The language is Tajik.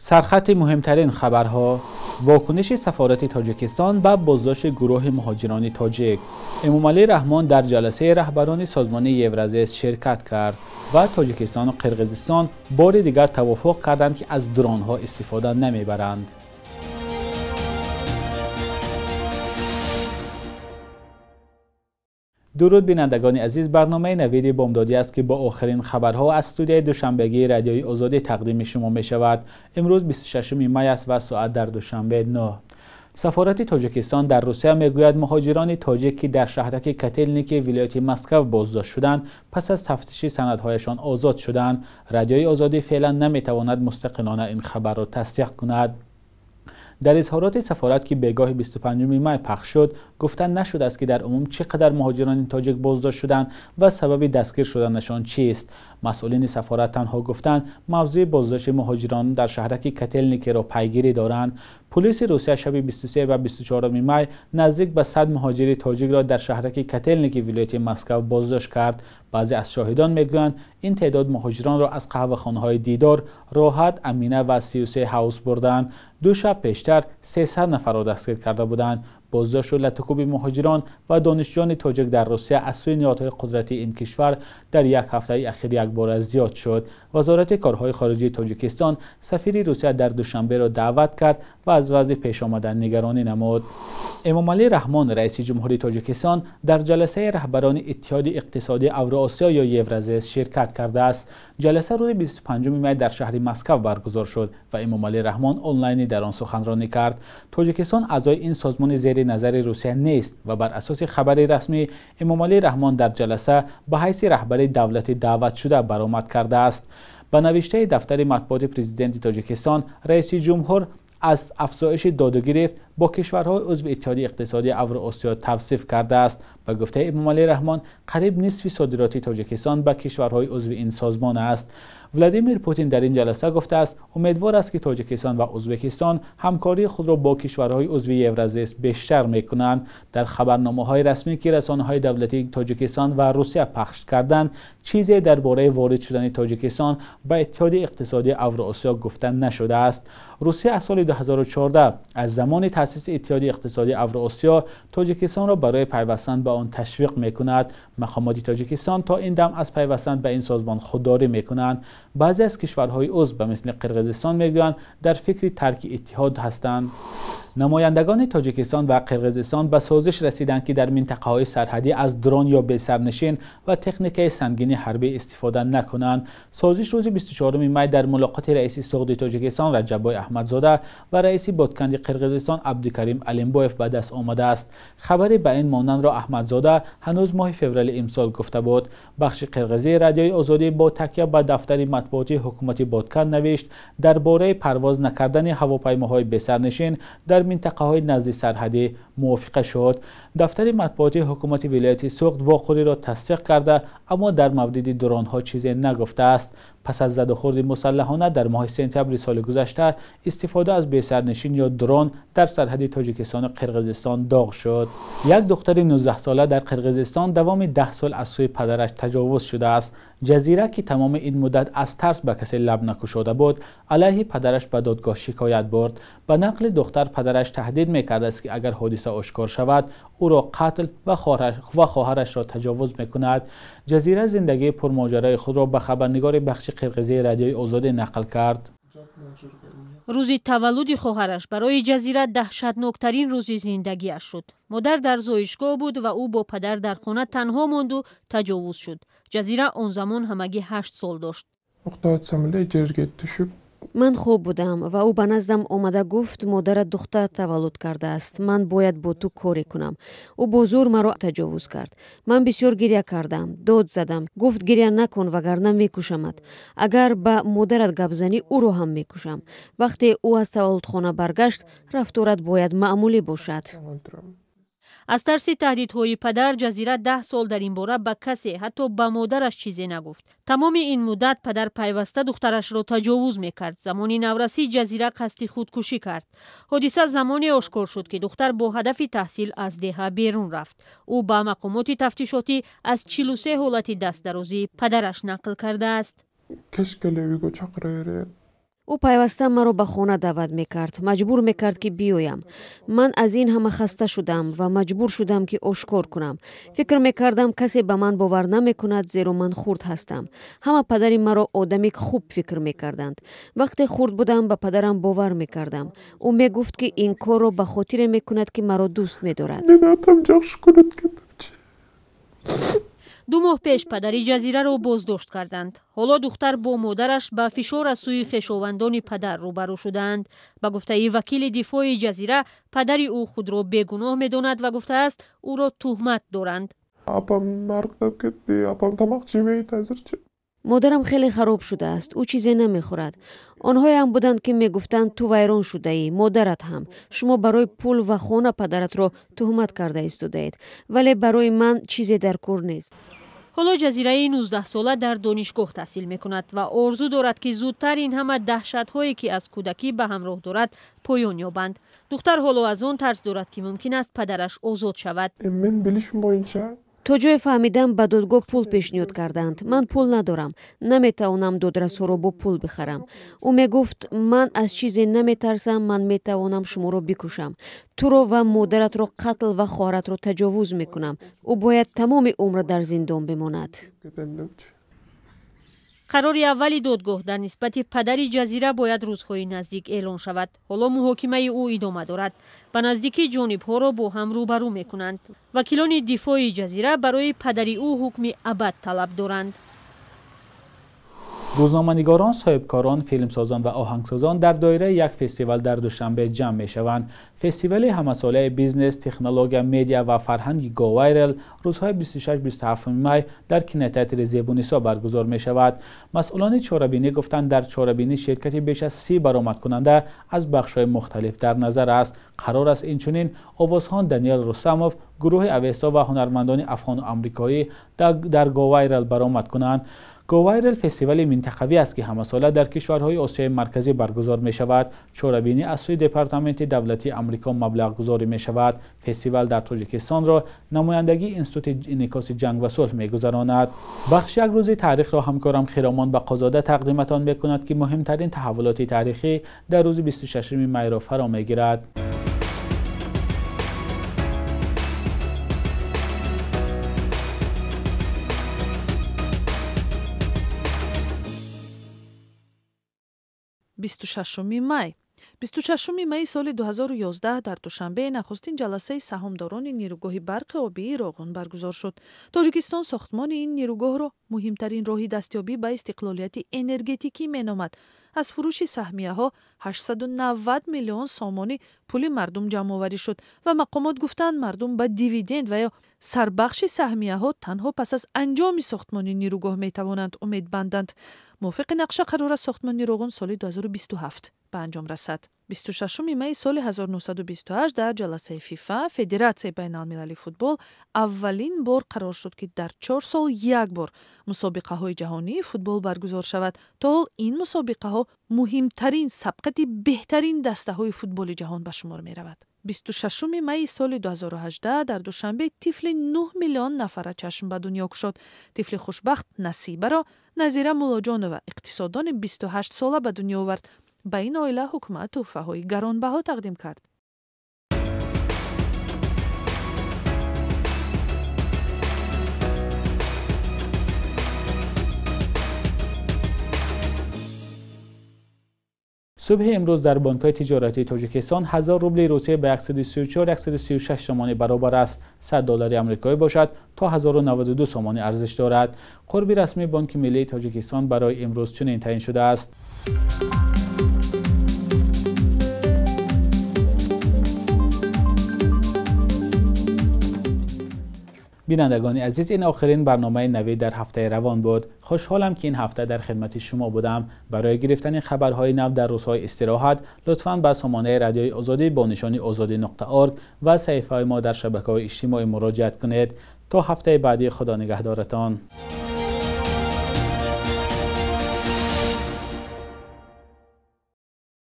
Сархати муҳимтарин хабарҳо: вокуниши сафорати Тоҷикистон ба боздошти гурӯҳи муҳоҷирони тоҷик. Эмомалӣ Раҳмон дар ҷаласаи раҳбарони созмони Евразес ширкат кард ва Тоҷикистону Қирғизистон бори дигар тавофуқ карданд, ки аз дронҳо истифода намебаранд. Дуруд бинандагони азиз, барномаи Навиди Бомдодӣ аст, ки бо охирин хабарҳо аз студияи душанбегии Радиои Озодӣ тақдими шумо мешавад. Имрӯз 26 май аст ва соат дар Душанбе 9. Сафорати Тоҷикистон дар Русия мегӯяд, муҳоҷирони тоҷик, ки дар шаҳраки Котелники вилояти Москва боздошт шуданд, пас аз тафтиши санадҳояшон озод шуданд. Радиои Озодӣ феълан наметавонад мустақилона ин хабарро тасдиқ кунад. Дар изҳороти сафорат, ки бегоҳи 25 май пахш шуд, гуфта нашудааст, ки дар умум чӣ қадар муҳоҷирони тоҷик боздошт шуданд ва сабаби дастгир шуданашон чист. Масъулини сафорат танҳо гуфтанд, мавзӯи боздошти муҳоҷирон дар шаҳраки Котелникиро пайгирӣ доранд. Полиси Русия шаби 23 ва 24 май наздик ба 100 муҳоҷири тоҷикро дар шаҳраки Котелники вилояти Москва боздошт кард. Баъзе аз шоҳидон мегӯянд, ин теъдод муҳоҷиронро аз қаҳвахонаҳои Дидор, Роҳат, Амина ва 33 Ҳаус бурданд. Ду шаб пештар 300 нафарро дастгир карда буданд. Боздошту латукӯби муҳоҷирон ва донишҷӯёни тоҷик дар Русия аз сӯи ниҳодҳои қудратии ин кишвар дар як ҳафтаи ахир якбора зиёд шуд. Вазорати корҳои хориҷии Тоҷикистон сафири Русия дар Душанберо даъват кард ва аз вазъи пешомада нигаронӣ намуд. Эмомалӣ Раҳмон, раиси ҷумҳурии Тоҷикистон, дар ҷаласаи раҳбарони Иттиҳоди иқтисодии Авроосиё ё Евразес ширкат кардааст. Ҷаласа рӯзи 25 май дар шаҳри Москва баргузор шуд ва Эмомалӣ Раҳмон онлайнӣ дар он суханронӣ кард. Тоҷикистон аъзои ин созмони зери назари Русия нест ва бар асоси хабари расмӣ Эмомалӣ Раҳмон дар ҷаласа ба ҳайси раҳбари давлати даъватшуда баромад кардааст. Ба навиштаи дафтари матбуоти президенти Тоҷикистон, раиси ҷумҳур аз афзоиши додугирифт бо кишварҳои узви Иттиҳоди иқтисодии Авроосиё тавсиф кардааст. Ба гуфтаи Эмомалӣ Раҳмон, қариб нисфи содироти Тоҷикистон ба кишварҳои узви ин созмон аст. Владимир Путин дар ин ҷаласа гуфтааст, умедвор аст, ки Тоҷикистон ва Ӯзбекистон ҳамкории худро бо кишварҳои узви Евразес бештар мекунанд. Дар хабарномаҳои расмӣ, ки расонаҳои давлатии Тоҷикистон ва Русия пахш карданд, чизе дар бораи ворид шудани Тоҷикистон ба Иттиҳоди иқтисодии Авроосиё гуфта нашудааст. Русия аз соли 2014, аз замони таъсиси Иттиҳоди иқтисодии Авроосиё, Тоҷикистонро барои пайвастан ба он ташвиқ мекунад. Мақомоти Тоҷикистон то ин дам аз пайвастан ба ин созмон худдорӣ мекунанд. Баъзе аз кишварҳои узв ба мисли Қирғизистон мегӯянд, дар фикри тарки иттиҳод ҳастанд. Намояндагони Тоҷикистон ва Қирғизистон ба созиш расиданд, ки дар минтақаҳои сарҳадӣ аз дрон ё бесарнишин ва техникаи сангини ҳарбӣ истифода накунанд. Созиш рӯзи 24 май дар мулоқоти раиси Суғди Тоҷикистон Раҷаббой Аҳмадзода ва раиси Ботканди Қирғизистон Абдукарим Алимбоев ба даст омадааст. Хабари ба ин монандро Аҳмадзода ҳанӯз моҳи феврали имсол гуфта буд. Бахши қирғизии Радиои Озодӣ бо такя ба дафтари матбуотии ҳукумати Ботканд навишт, дар бораи парвоз накардани ҳавопаймоҳои бесарнишин дар минтақаҳои назди сарҳадӣ мувофиқа шуд. Дафтари матбуотии ҳукумати вилояти Суғд воқеаро тасдиқ карда, аммо дар мавриди дронҳо чизе нагуфтааст. Пас аз задухӯрди мусаллаҳона дар моҳи сентябри соли гузашта, истифода аз бесарнишин ё дрон дар сарҳади Тоҷикистону Қирғизистон доғ шуд. Як духтари 19-сола дар Қирғизистон давоми 10 сол аз сӯи падараш таҷовуз шудааст. Ҷазира, ки тамоми ин муддат аз тарс ба касе лаб накушода буд, алайҳи падараш ба додгоҳ шикоят бурд. Ба нақли духтар, падараш таҳдид мекардааст, ки агар ҳодиса ошкор шавад, ӯро қатл ва хоҳарашро таҷовуз мекунад. Ҷазира зиндагии пурмоҷарои худро ба хабарнигори бахши қирғизии Радиои Озодӣ нақл кард. Рӯзи таваллуди хоҳараш барои Ҷазира даҳшатноктарин рӯзи зиндагиаш шуд. Модар дар зоишгоҳ буд ва ӯ бо падар дар хона танҳо монду таҷовуз шуд. Ҷазира он замон ҳамагӣ 8 сол дошт. Ман хоб будам ва ӯ ба наздам омада гуфт, модарат духтар таваллуд кардааст, ман бояд бо ту коре кунам. Ӯ бо зӯр маро таҷовуз кард. Ман бисёр гиря кардам, дод задам. Гуфт, гиря накун, вагарна мекушамат. Агар ба модарат гап занӣ, ӯро ҳам мекушам. Вақте ӯ аз таваллудхона баргашт, рафторат бояд маъмулӣ бошад. Аз тарси таҳдидҳои падар, Ҷазира 10 сол дар ин бора ба касе, ҳатто ба модараш чизе нагуфт. Тамоми ин муддат падар пайваста духтарашро таҷовуз мекард. Замони наврасӣ Ҷазира қасди худкушӣ кард. Ҳодиса замоне ошкор шуд, ки духтар бо ҳадафи таҳсил аз деҳа берун рафт. Ӯ ба мақомоти тафтишотӣ аз 43 ҳолати дастдарозии падараш нақл кардааст. Ӯ пайваста маро ба хона даъват мекард, маҷбур мекард, ки биёям. Ман аз ин ҳама хаста шудам ва маҷбур шудам, ки ошкор кунам. Фикр мекардам, касе ба ман бовар намекунад, зеро ман хурд ҳастам. Ҳама падари маро одами хуб фикр мекарданд. Вақте хурд будам, ба падарам бовар мекардам. Ӯ мегуфт, ки ин корро ба хотире мекунад, ки маро дӯст медорад. 2 моҳ пеш падари Ҷазираро боздошт карданд. Ҳоло духтар бо модараш ба фишор аз сӯи хешовандони падар рӯбарӯ шудаанд. Ба гуфтаи вакили дифои Ҷазира, падари ӯ худро бегуноҳ медонад ва гуфтааст, ӯро туҳмат доранд. Модарам хеле хароб шудааст, ӯ чизе намехӯрад. Онҳоям буданд, ки мегуфтанд: ту вайрон шудаӣ, модарат ҳам. Шумо барои пул ва хона падаратро туҳмат карда истодаед, вале барои ман чизе дар кор нест. Ҳоло Ҷазираи 19-сола дар донишгоҳ таҳсил мекунад ва орзу дорад, ки зудтар ин ҳама даҳшатҳое, ки аз кӯдакӣ ба ҳамроҳ дорад, поён ёбанд. Духтар ҳоло аз он тарс дорад, ки мумкин аст падараш озод шавад. То ҷое фаҳмидам, ба додгоҳ пул пешниҳод карданд. Ман пул надорам, наметавонам додрасҳоро бо пул бихарам. Ӯ мегуфт: ман аз чизе наметарсам, ман метавонам шуморо бикушам, туро ва модаратро қатл ва хоҳаратро таҷовуз мекунам. Ӯ бояд тамоми умр дар зиндон бимонад. Қарори аввали додгоҳ дар нисбати падари Ҷазира бояд рӯзҳои наздик эълон шавад. Ҳоло муҳокимаи ӯ идома дорад. Ба наздикӣ ҷонибҳоро бо ҳам рӯбарӯ мекунанд. Вакилони дифои Ҷазира барои падари ӯ ҳукми абад талаб доранд. Рӯзноманигорон, соҳибкорон, филмсозон ва оҳангсозон дар доираи як фестивал дар Душанбе ҷамъ мешаванд. Фестивали ҳамасолаи бизнес, технология, медиа ва фарҳанги GoViral рӯзҳои 26-27 май дар кинотеатри Зебунисо баргузор мешавад. Масъулони чорабинӣ гуфтанд, дар чорабинӣ ширкати беш аз 30 баромадкунанда аз бахшҳои мухталиф дар назар аст. Қарор аст инчунин овозхон Даниел Рустамов, гурӯҳи Авесто ва ҳунармандони афғону амрикоӣ дар GoViral баромад кунанд. GoViral фестивали минтақавӣ аст, ки ҳамасола дар кишварҳои Осиёи Марказӣ баргузор мешавад. Чорабинӣ аз сӯи Департаменти давлатии Амрико маблағгузорӣ мешавад. Фестивал дар Тоҷикистонро намояндагии Институти инъикоси ҷанг ва сулҳ мегузаронад. Бахши як рӯзи таърихро ҳамкорам Хиромон Бақозода тақдиматон мекунад, ки муҳимтарин таҳаввулоти таърихӣ дар рӯзи 26 майро фаро мегирад. Май. 26 майи соли 2011 дар Душанбе нахустин ҷаласаи саҳомдорони нерӯгоҳи барқи обии Роғун баргузор шуд. Тоҷикистон сохтмони ин нерӯгоҳро муҳимтарин роҳи дастёбӣ ба истиқлолияти энергетикӣ меномад. Аз фурӯши саҳмияҳо 890 миллион сомонӣ пули мардум ҷамъоварӣ шуд ва мақомот гуфтанд, мардум ба дивиденд ва ё сарбахши саҳмияҳо танҳо пас аз анҷоми сохтмони нерӯгоҳ метавонанд умед банданд. Мувофиқи нақша қарор аст сохтмони Роғун соли 2027 ба анҷом расад. 26 майи соли 1928 дар ҷаласаи ФИФА, Федератсияи байналмилалии футбол, аввалин бор қарор шуд, ки дар 4 сол як бор мусобиқаҳои ҷаҳонии футбол баргузор шавад. То ҳол ин мусобиқаҳо муҳимтарин сабқати беҳтарин дастаҳои футболи ҷаҳон ба шумор меравад. 26 майи соли 2018 дар Душанбе тифли 9 миллион нафара чашм ба дунё кушод. Тифли хушбахт Насибаро Назира Муллоҷонова, иқтисоддони 28 сола, ба дунё овард. Ба ин оила ҳукумат тӯҳфаҳои гаронбаҳо тақдим кард. Субҳи имрӯз дар бонкҳои тиҷоратии Тоҷикистон 1000 рубли Русия ба 134-136 сомонӣ баробар аст. 100 доллари амрикоӣ бошад то 1092 сомонӣ арзиш дорад. Қурби расмии Бонки миллии Тоҷикистон барои имрӯз чунин таъин шудааст. Бинандагони азиз, ин охирин барномаи навӣ дар ҳафтаи равон буд. Хушҳолам, ки ин ҳафта дар хидмати шумо будам. Барои гирифтани хабарҳои нав дар рӯзҳои истироҳат лутфан ба сомонаи Радиои Озодӣ бо нишони озодӣ.org ва саҳифаҳои мо дар шабакаҳои иҷтимоӣ муроҷиат кунед. То ҳафтаи баъдӣ, Худо нигаҳдоратон.